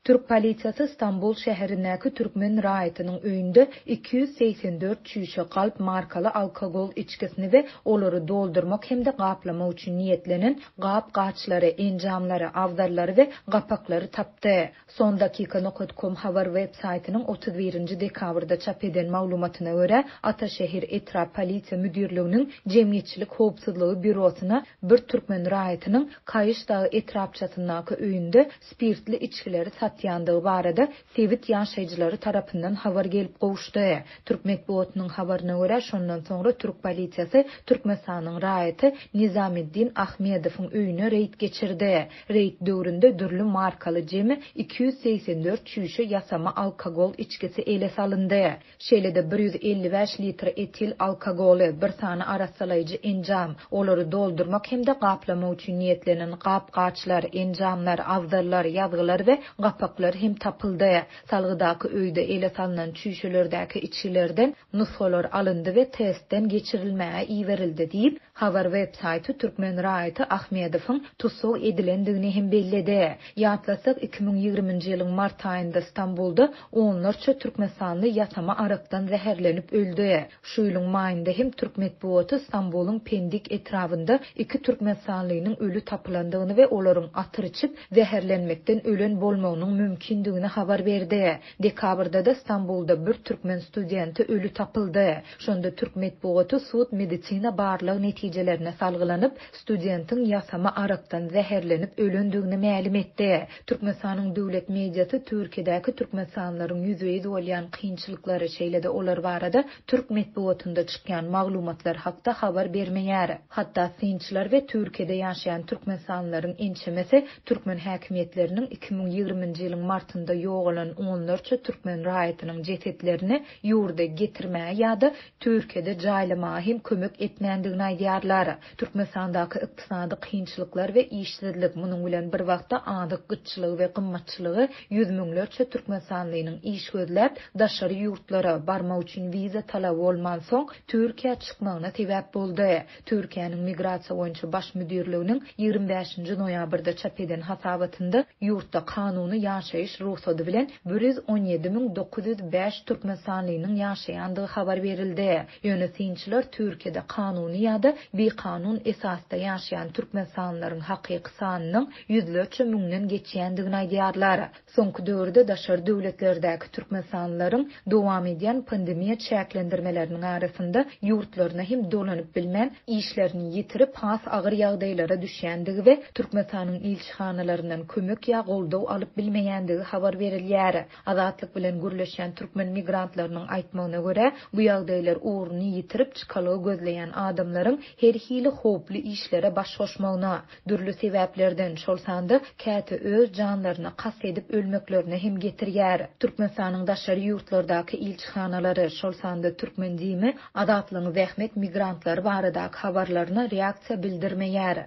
Türk polisiýasy Stambul şäherindäki türkmen raýatynyň öýünde 284 çüýşe galp markaly alkogol içgisini we olary doldurmak hem-de gaplamak üçin niýetlenen gap-gaçlary, enjamlary, abzallary we gapaklary tapdy. Sondakika nokat kom habar web saýtynyň 31-nji dekabrda çap eden maglumatyna görä, Ataşehir etrap polisiýa müdirliginiň jemgyýetçilik howpsuzlygy býurosyna bir türkmen raýatynyň Kaýyşdagy etrapçasyndaky öýünde spirtli içgileri satýandygy barada sebit ýaşaýjylary tarapyndan habar gelip gowuşdy. Türk metbugatynyň habaryna görä, şondan soňra türk polisiýasy Türkmenistanyň raýaty Nizameddin Ahmedowyň öýüne reýd geçirdi. Reýd döwründe dürli markaly jemi 284 çüýşe ýasama alkogol içgisi ele salyndy. Şeýle-de 155 litr etil alkogoly, bir sany arassalaýjy enjam, olary doldurmak hem-de gaplamak üçin niýetlenen gap-gaçlar, enjamlar, abzallar, ýazgylar we gapaklar hem tapyldy. Salgydaky öýde ele salnan çüýşelerdäki içgilerden nusgalar alyndy we testden geçirilmäge iberildi diýip, Habar web saýty türkmen raýaty Ahmedowyň tussag edilendigini hem belledi. Ýatlasak, 2020-nji ýylyň mart aýynda Stambulda onlarça türkmenistanly ýasama arakdan zäherlenip öldi. Şu ýylyň maýynda hem türk metbugaty Stambulyň Pendik etrabynda iki türkmenistanlynyň öli tapylandygyny we olaryň atyr içip, zäherlenmekden ölen bolmagynyň mümkindigini habar berdi. Dekabrda-da Stambulda bir türkmen studenti öli tapyldy. Şonda türk metbugaty sud-medisina barlag netijelerine salgylanyp, studentiň ýasama arakdan zäherlenip ölendigini mälim etdi. Türkmenistanyň döwlet mediasy Türkiýedäki türkmenistanlylaryň ýüzbe-ýüz bolýan kynçylyklary, şeýle-de olar barada türk metbugatynda çykýan maglumatlar hakda habar bermeýär. Hatda synçylar we Türkiýede ýaşaýan türkmenistanlylaryň ençemesi Türkmen häkimiýetleriniň 2020-nji ýylyň martynda ýogalan onlarça türkmen raýatynyň jesetlerini ýurda getirmäge ýa-da Türkiýede jaýlamaga hem kömek etmändigini aýdýarlar. Türkmenistandaky ykdysady kynçylyklar we işsizlik, munuň bilen bir wagtda azyk gytçylygy we gymmatçylygy ýüz müňlerçe türkmenistanlynyň iş gözläp, daşary ýurtlara barmak üçin wiza talaby bolmansoň, Türkiýä çykmagyna sebäp boldy. Türkiýäniň Migrasiýa boýunça baş müdirliginiň 25-nji noýabrda çap eden hasabatynda ýurtda kanuny ýaşaýyş rugsady bilen 117 905 türkmenistanlynyň ýaşaýandygy habar berildi. Ýöne synçylar Türkiýede kanuny ýa-da bikanun esasda ýaşaýan türkmenistanlylaryň hakyky sanynyň ýüzlerçe müňden geçýändigini aýdýarlar. Soňky döwürde daşary döwletlerdäki türkmenistanlylaryň dowam edýän pandemiýa çäklendirmeleriniň arasynda ýurtlaryna hem dolanyp bilmän, işlerini ýitirip, has agyr ýagdaýlara düşýändigi we Türkmenistanyň ilçihanalaryndan kömek ýa goldaw alyp bilmeýändigi habar berilýär. Azatlyk bilen gürleşýän türkmen migrantlarynyň aýtmagyna görä, bu ýagdaýlar ugruny ýitirip, çykalga gözleýän adamlaryň her hili howply işlere baş goşmagyna, Dürli sebäplerden, şol sanda käte öz janlaryna kast edip ölmeklerine hem getirýär. Türkmenistanyň daşary ýurtlardaky ilçihanalary, şol sanda türkmen DIM-i Azatlygyň zähmet migrantlary baradaky habarlaryna reaksiýa bildirmeýär.